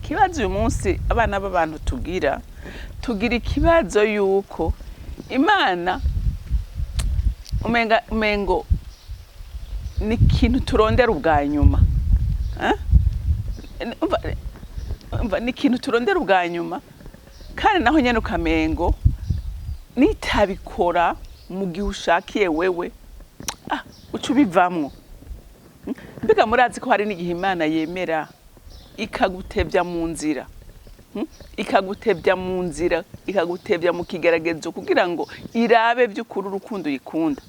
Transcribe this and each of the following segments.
Ikibazo uyu munsi abana b'abantu tugira ikibazo yuko Imana umengo ni ikintu turondera ubwa nyuma. Eh? Umva, ni ikintu turondera ubwa nyuma, kandi naho nyene ukamengo nitabikora mu gihe ushakiye wewe, uca ubivamwo. Mbega murazi ko hari n'igihe Imana yemera ikagutevya mu nzira, Ikagutevya mu nzira, ikagutevya mu kigeragezo kugira ngo irabe vy'ukuri urukundo uyikunda.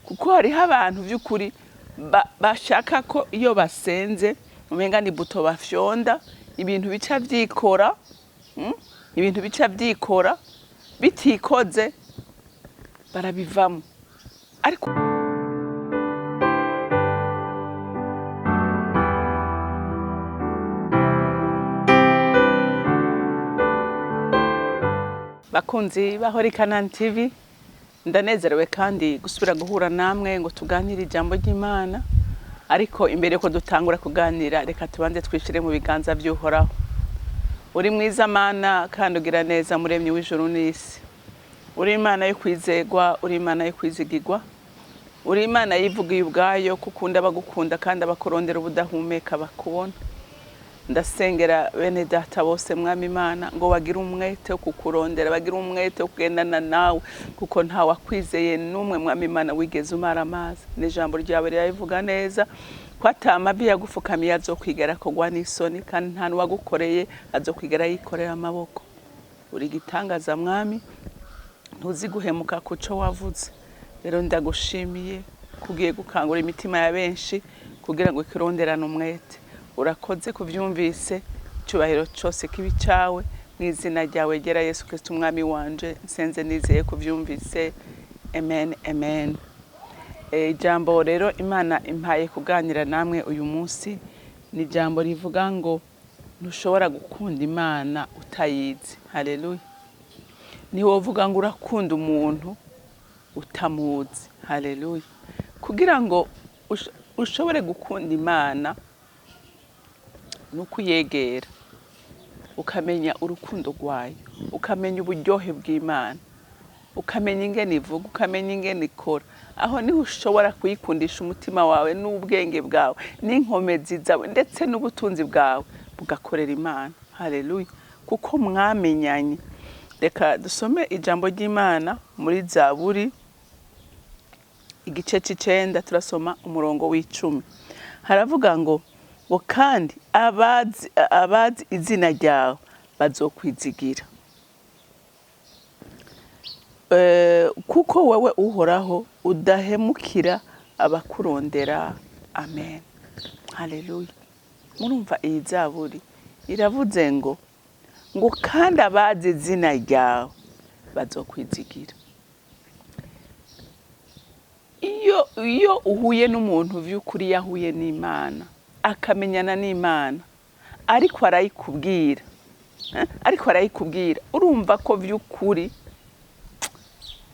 Kuko hariho abantu vy'ukuri bashaka ko iyo basenze umenga ni buto bafyonda, ibintu bica vyikora, Ibintu bica vyikora, bitikoze barabivamo. Ariko bakunzi ba Holy Canaan TV, ndanezerewe kandi gusubira guhura namwe ngo tuganire ijambo ry'Imana. Ariko imbere yuko dutangura kuganira, reka tubanze twishire mu biganza vy'Uhoraho. Uri mwiza Mana kandi ugira neza, muremyi w'ijuru n'isi. Uri Imana yo kwizegwa, uri Imana yo kwizigirwa, uri Imana yivugiye ubwayo ko ukunda abagukunda kandi abakurondera ubudahumeka bakubona. Ndasengera bene data bose Mwami Imana ngo bagire umwete wo kukurondera, bagire umwete wo kugendana nawe, kuko nta wakwizeye n'umwe Mwami Imana wigeze umara amazi. N'ijambo ryawe rirabivuga neza ko ata mavi yagufukamiye azokwigera akogwa n'isoni, kandi nta n'uwagukoreye azokwigera yikorera amaboko. Uri igitangaza Mwami, ntuzi guhemuka kuco wavuze. Rero ndagushimiye kugiye gukangura imitima ya benshi kugira ngo ikironderane umwete. Urakoze kuvyumvise, icyubahiro cyose kibi cawe, mu izina ryawe ryera Yesu Kristo umwami wanje, nsenze nizeye kuvyumvise. Amen, amen. Ijambo rero Imana impaye kuganira namwe uyu munsi ni ijambo rivuga ngo ntushobora gukunda Imana utayizi. Haleluya. Ntiwovuga ngo urakunda umuntu utamuzi. Haleluya. Kugira ngo ushobore gukunda Imana nuko uyegera, ukamenya urukundo rwayo, ukamenya uburyohe bw'Imana, ukamenya ingene ivuga, ukamenya ingene ikora. Aho niho ushobora kuyikundisha umutima wawe n'ubwenge bwawe n'inkomezi zawe ndetse n'ubutunzi bwawe bugakorera Imana. Haleluya. Kuko mwamenyanye. Reka dusome ijambo ry'Imana muri Zaburi igice c'icenda, turasoma umurongo w'icumi. Haravuga ngo kandi abazi izina ryawe bazokwizigira. Kuko wewe Uhoraho udahemukira abakurondera. Amen. Haleluya. Murumva iyi Zaburi iravuze ngo kandi abazi izina ryawe bazokwizigira. Iyo uhuye n'umuntu vy'ukuri yahuye n'Imana, akamenyana n'Imana, ariko arayikubwira, ariko arayikubwira, urumva ko vy'ukuri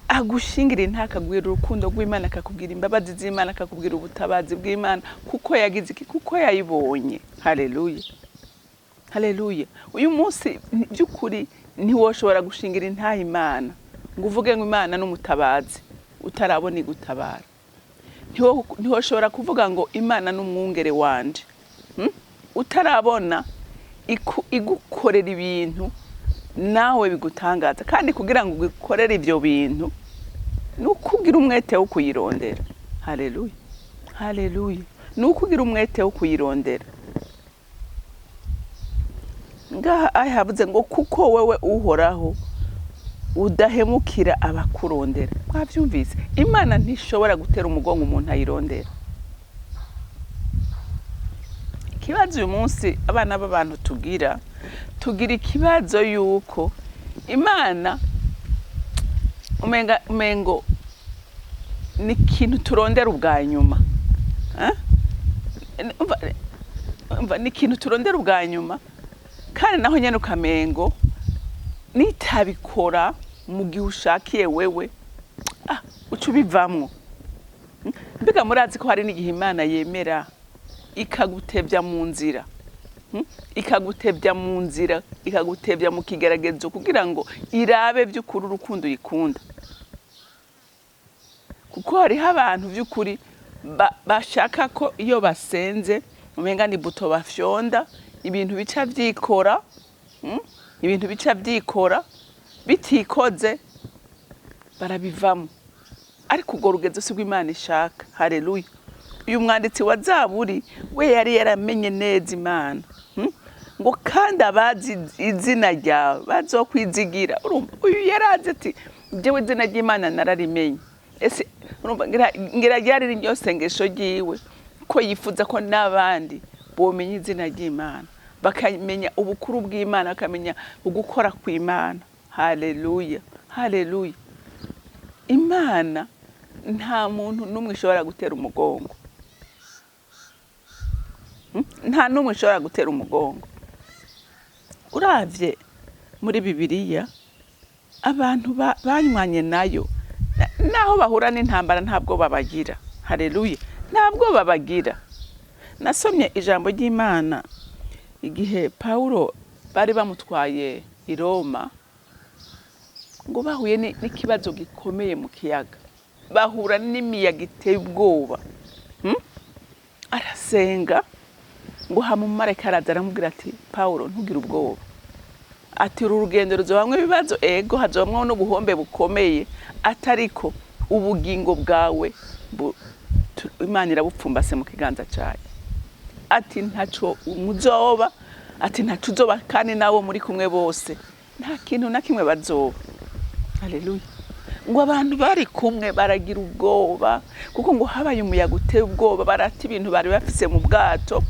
agushingira intakagwira urukundo rw'Imana, akakubwira imbabazi z'Imana, akakubwira ubutabazi bw'Imana, kuko yagize iki, kuko yayibonye. Haleluya. Haleluya. Uyu munsi by'ukuri ntiwoshobora gushingira intaha Imana ngo uvuge ngo Imana n'umutabazi utarabona igutabara. Ntiwoshobora kuvuga ngo Imana n'umwungere wanje, Utarabona igukorera ibintu nawe bigutangaza. Kandi kugira ngo ugukorere ivyo bintu nukugira umwete wo kuyirondera. Haleluya. Haleluya. Nukugira umwete wo kuyirondera. Ngaha ahavuze ngo kuko wewe Uhoraho udahemukira abakurondera. Mwavyumvise? Imana ntishobora gutera umugongo umuntu ayirondera. Ikibazo uyu munsi abana b'abantu tugira ikibazo yuko Imana umengo ni ikintu turondera ubwa nyuma. Umva, ni ikintu turondera ubwa nyuma, kandi naho nyene ukamengo nitabikora mu gihe ushakiye wewe, uca ubivamwo. Mbega murazi ko hari n'igihe Imana yemera ikagutevya mu nzira, Ikagutebya mu nzira, ikagutebya mu kigeragezo kugira ngo irabe by'ukuri urukundo uyikunda. Kuko hariho abantu by'ukuri bashaka ko iyo basenze umenga ni bouton bafyonda, ibintu bica byikora, Ibintu bica byikora, bitikoze barabivamo. Ariko urwo rugezo si Imana ishaka. Haleluya. Uyu mwanditsi wa Zaburi we yari yaramenye neza Imana. Ngo kandi abazi izina ryawe bazokwizigira. Urumva uyu yarazi ati jewe izina ry'Imana nararimenye. Ese urumva ngira ryari ryo sengesho ryiwe ko yifuza ko n'abandi bomenya izina ry'Imana, bakamenya ubukuru bw'Imana, bakamenya ugukora kw'Imana. Haleluya, haleluya. Imana nta muntu n'umwe ishobora gutera umugongo. Nta n'umwe ishobora gutera umugongo. Uravye muri Bibiliya abantu banywanye nayo, naho bahura n'intambara ntabwo babagira. Haleluya, ntabwo babagira. Nasomye ijambo ry'Imana igihe Pawulo bari bamutwaye i Roma, ngo bahuye n'ikibazo gikomeye mu kiyaga, bahura n'imiyaga iteye ubwoba. Arasenga ngo hama umumarayika araza aramubwira ati Pawulo ntugire ubwoba, ati uru rugendo ruzobamwo ibibazo, ego hazobamwo n'ubuhombe bukomeye, atariko ubugingo bwawe Imana irabupfumbase mu kiganza cayo. Ati ntaco muzoba, ati ntaco uzoba, kandi nabo muri kumwe bose nta kintu na kimwe bazoba. Haleluya. Ngo abantu bari kumwe baragira ubwoba, kuko ngo habaye umuyaga uteye ubwoba, barata ibintu bari bafise mu bwato,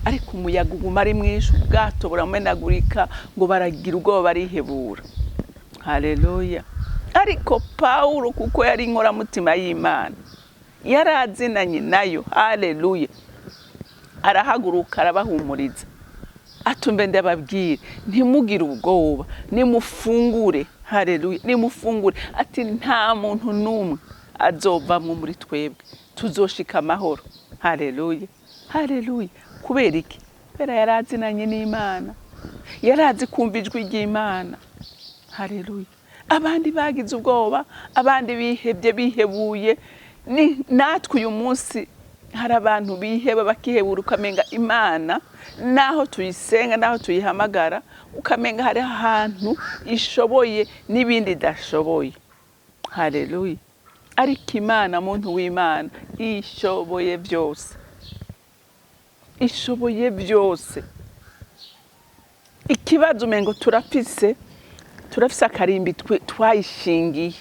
ariko umuyaga uguma ari mwinshi, ubwato buramenagurika, ngo baragira ubwoba barihebura. Haleluya. Ariko Pawulo kuko yari inkoramutima y'Imana, yarazinanye nayo. Haleluya. Arahaguruka arabahumuriza, atumbe ndababwire ntimugire ubwoba, nimufungure. Haleluya, nimufungure. Ati nta muntu n'umwe azovamwo muri twebwe, tuzoshika amahoro. Haleluya, haleluya. Kubera iki? Kubera yarazinanye n'Imana, yarazi kumva ijwi ry'Imana. Haleluya. Abandi bagize ubwoba, abandi bihebye bihebuye. Ni natwe uyu munsi hari abantu biheba bakihebura, ukamenga Imana naho tuyisenga naho tuyihamagara, ukamenga hari ahantu ishoboye n'ibindi idashoboye. Haleluya. Ariko Imana, muntu w'Imana, ishoboye byose, ishoboye byose. Ikibazo umengo turafise akarimbi twayishingiye.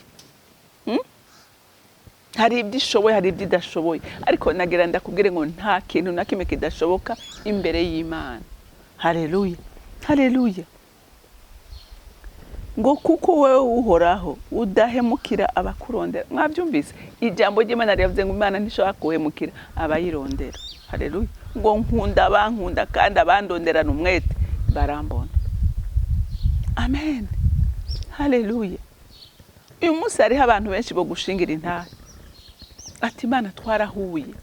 Hari ibyo ishoboye, hari ibyo idashoboye, ariko nagira ndakubwire ngo nta kintu na kimwe kidashoboka imbere y'Imana. Haleluya, haleluya. Ngo kuko wewe Uhoraho udahemukira abakurondera. Mwabyumvise ijambo ry'Imana ryavuze ngo Imana ntishobora guhemukira abayirondera. Haleluya. Ngo nkunda abankunda kandi abandonderana umwete barambona. Amen, haleluya. Uyu munsi hariho abantu benshi bo gushingira intare, ati Imana twarahuye.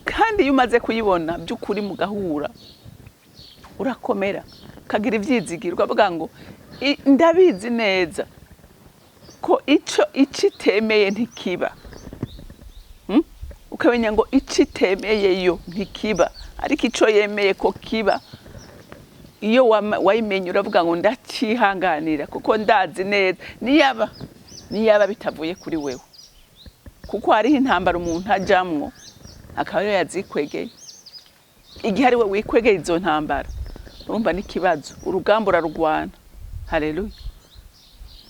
Kandi iyo umaze kuyibona by'ukuri mugahura, urakomera ukagira ibyizigiro, ukavuga ngo ndabizi neza ko ico itemeye ntikiba. Ukamenya ngo ico itemeye yo ntikiba, ariko ico yemeye ko kiba, iyo wayimenye uravuga ngo ndacihanganira kuko ndazi neza niyaba bitavuye kuri wewe. Kuko hariho intambara umuntu ajamwo akaba ariyo yazikwegeye. Igihe ari we wikwegeye izo ntambara, urumva n'ikibazo, urugamba urarugwana. Haleluya,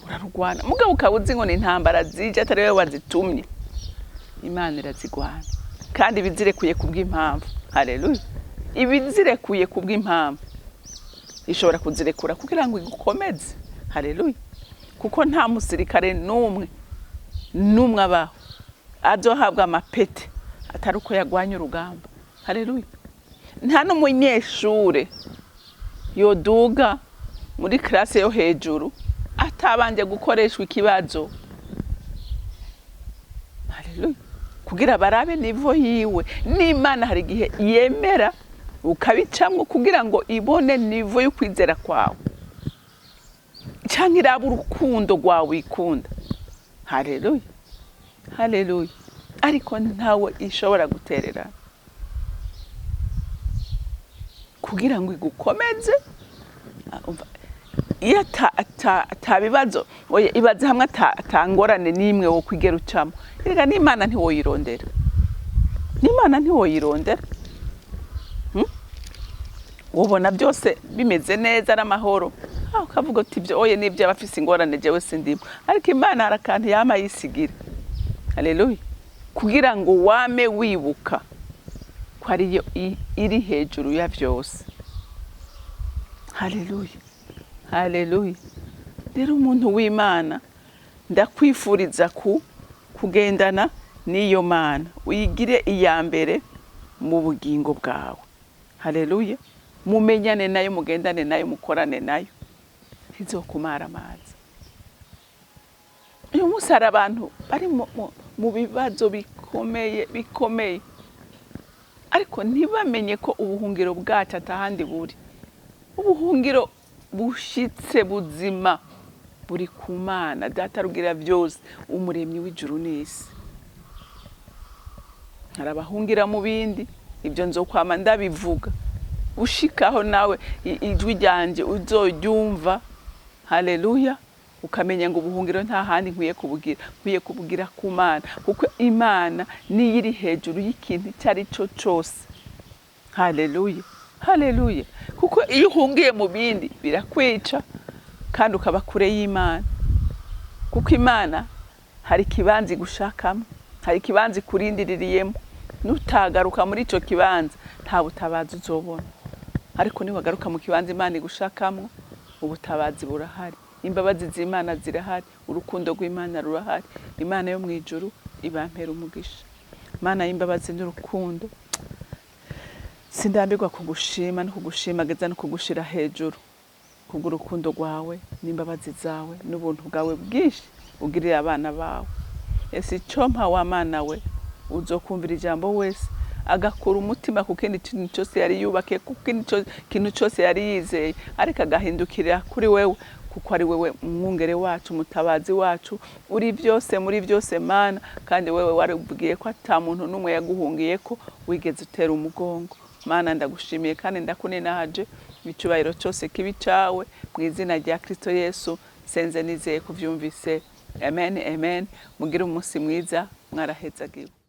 urarugwana. Mugabo ukaba uzi ngo ni intambara zije atari wewe wazitumye, Imana irazigwana kandi ibizirekuye kubw'impamvu. Haleluya, ibizirekuye kubw'impamvu, ishobora kuzirekura kugira ngo igukomeze. Haleluya. Kuko nta musirikare n'umwe n'umwe abaho azohabwa amapete atari uko yagwanye urugamba. Haleluya. Nta n'umunyeshure yoduga muri classe yo hejuru atabanje gukoreshwa ikibazo. Haleluya. Kugira barabe niveau yiwe. N'Imana hari igihe yemera Ukabicamwo kugira ngo ibone niveau y'ukwizera kwawe, cyangwa iraba urukundo rwawe wikunda. Haleluya, haleluya. Ariko ntawe ishobora gutererana kugira ngo igukomeze. Umva, iyo ata bibazo, oya, ibaze hamwe ata ngorane n'imwe wo kwigera ucamo. Erega n'Imana ntiwoyirondera, n'Imana ntiwoyirondera. Ubona byose bimeze neza n'amahoro, ukavuga uti ibyo oye n'ibyo abafise ingorane, jewe sindimo. Ariko Imana hari akantu yama yisigira, haleluya, kugira ngo wame wibuka ko ariyo iri hejuru ya byose. Haleluya, haleluya. Rero umuntu w'Imana, ndakwifuriza ku kugendana n'iyo Mana, uyigire iya mbere mu bugingo bwawe. Haleluya. Mumenyane nayo, mugendane nayo, mukorane nayo, ntizokumara amazi. Uyu munsi hari abantu bari mu bibazo bikomeye bikomeye, ariko ntibamenye ko ubuhungiro bwacu atahandi buri. Ubuhungiro bushitse buzima buri ku Mana Data rugira byose, umuremyi w'ijuru n'isi. Hari abahungira mu bindi, ibyo nzokwama ndabivuga ushikaho nawe ijwi ryanjye uzoryumva. Haleluya. Ukamenya ngo ubuhungiro nta handi nkwiye kubugira, nkwiye kubugira ku Mana, kuko Imana niyo iri hejuru y'ikintu icyo ari cyo cyose. Haleluya, haleluya. Kuko iyo uhungiye mu bindi birakwica, kandi ukaba kure y'Imana, kuko Imana hari ikibanza igushakamo, hari ikibanza ikurindiririyemo. Nutagaruka muri icyo kibanza nta butabazi uzobona, ariko niwagaruka mu kibanza Imana igushakamo, ubutabazi burahari, imbabazi z'Imana zirahari, urukundo rw'Imana rurahari. Imana yo mu ijuru ibampera umugisha. Imana y'imbabazi n'urukundo, sindambirwa kugushima no kugushimagiza no kugushira hejuru kubw'urukundo rwawe n'imbabazi zawe n'ubuntu bwawe bwinshi ugirira abana bawe. Ese icyo mpa wa Mana we, uzokumvira ijambo wese agakura umutima ku kindi kintu cyose yari yubakiye, ku kindi kintu cyose yari yizeye, ariko agahindukirira kuri wewe, kuko ari wewe mwungere wacu, umutabazi wacu, uri byose muri byose Mana. Kandi wewe warubwiye ko ata muntu n'umwe yaguhungiye ko wigeze utera umugongo. Mana, ndagushimiye kandi ndakuninahaje, icyubahiro cyose kibi cawe, mu izina rya Kristo Yesu senze nizeye kuvyumvise. Amen, amen. Mugire umunsi mwiza, mwarahezagiwe.